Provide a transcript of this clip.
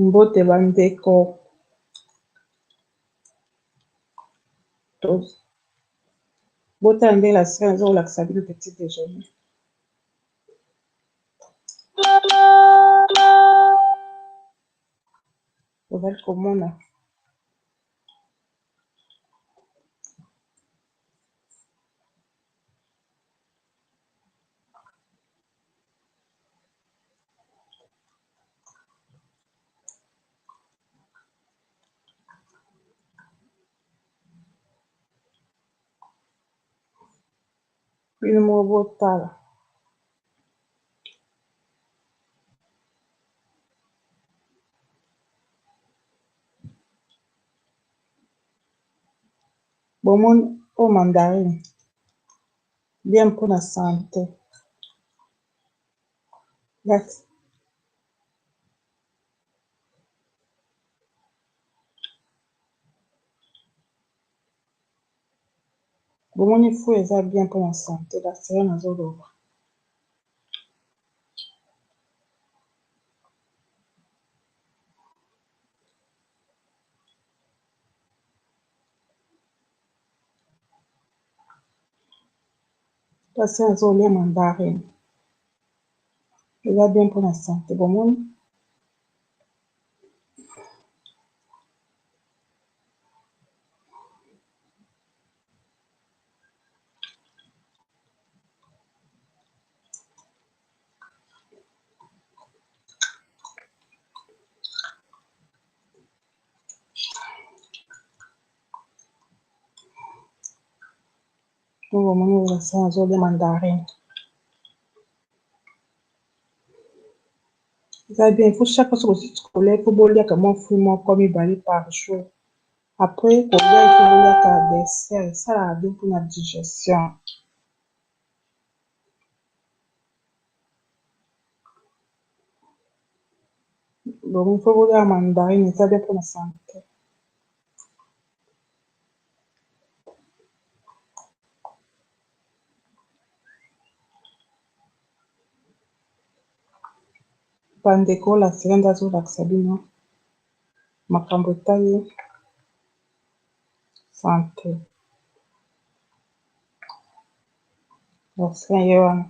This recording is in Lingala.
Mbote ba ndeko, botala ndenge la sirene aza kolakisa bino petit dejeuner. Bozali komona bino moko botala. Bomoni oyo mandarine bien mpona sante. Bomoni fruit eza bien mpona sante la sirene azoloba. La sirene azolia mandarine eza bien mpona sante bomoni. Oyo bomoni la sirene azolia mandarine eza bien faut chaque fois soki osilisi kolia il faut boliaka mwa fruit moko mibale par jour après kolia il faut boliaka dessert esalaka bien mpona digestion. Donc il faut bolia mandarine eza bien mpona sante. Bandeko la sirene nde azolakisa bino makambo etali sante la sirene ye wana.